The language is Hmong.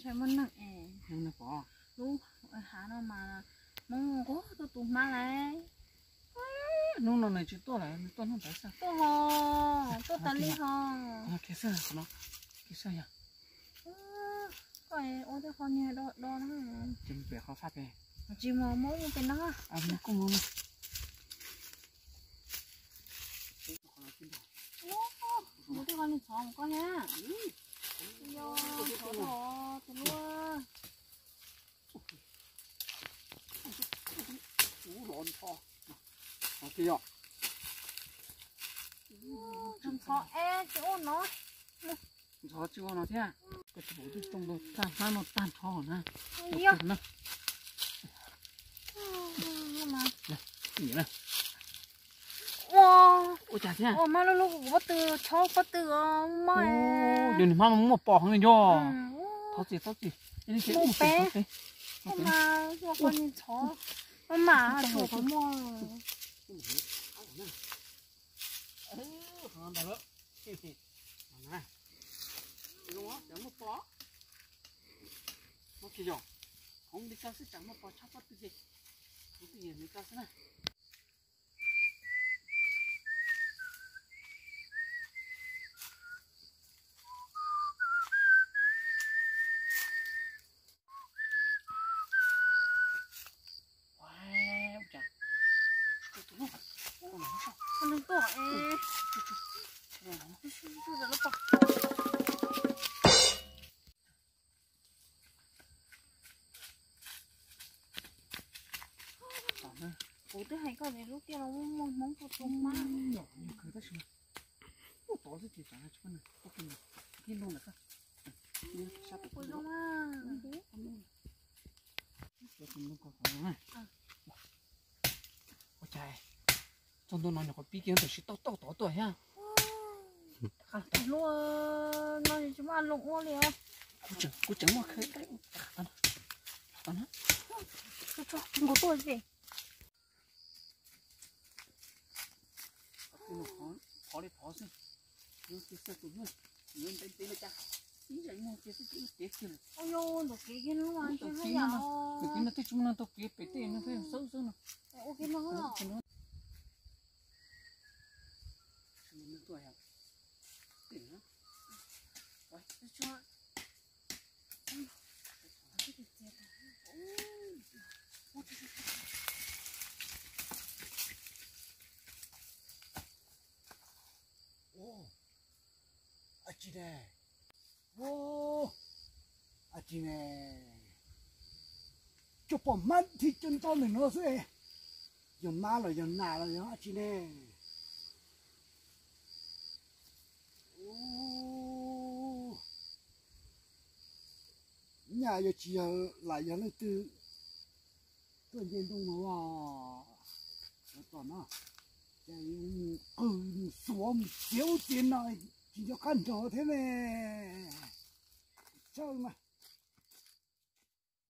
Muaj neeg es. Lub hav no mas Hmoob nquag tuaj tu hmab lawm. Hnub no nws tsis tuaj lawm, nws tuaj hnub ntawd xwb. Tuaj ho, tuaj tas li ho. Kiag xwb, qhov no kiag xwb yog. Koj ua tej qho niag do do na. Ces mus pem qhov faj pem. Tsis mus, muab mus pem no. Mus kuj mus. Mus tej qho niag txhov mus koj thiab. Yog txhov tus luaj. Ntxhov es tsis ua no. Ntxhov tsis ua no thiab. Koj tsis pom twb tsoo tau tag hnab no tag nrho na. Ua cas thiab? Ua mas lub lub kuv pob tw, tshob pob tw os, maj. Yog nws hmab no muaj pos heev li yog. Thov txim, thov txim. Mus pem. Ua mas ua koj niag ntxhov. Maj mam tsuas qhov muag. Zoo, muaj pos. Muaj kiag yog. Hov li koj xwb tsam muaj pos tshob pob tw ces. Hov twb yog li koj xwb na. Kuv twb hais koj tias lub tiaj no muaj Hmoob tuaj tu hmab. Tod xwb ces tsam tsis pom nws, ib lub ntawm koj. Kuv zoo. Ua cas txog ntua no nyuam qhuav pib kiag tam sim toj toj tod tuaj thiab. Luaj no tsis muaj loo ua li os. Kuv tseem muaj qheb tod na. Nkaus tuaj. Phov li phov xwb, tus ntev ntev li cas, ib yam muag kiag xwb ces ib tev kiag lawm. Tus kev no twb tsis muaj neeg taug kev pem tej no peb xauj xauj no. Ua, a tsi ne, ua, a tsi ne, cov pom hmab thiab cov nto ntawm no xwb, yog hmab los yog nas los yog a tsi ne. Nyaj yuav tsis yog lam yog leej twg tuaj nce ntoo no los, tom no, ces mus qw mus xuav mus txiav ub txiav no tsis nco qab nrog thiab ne. Tsawg mas.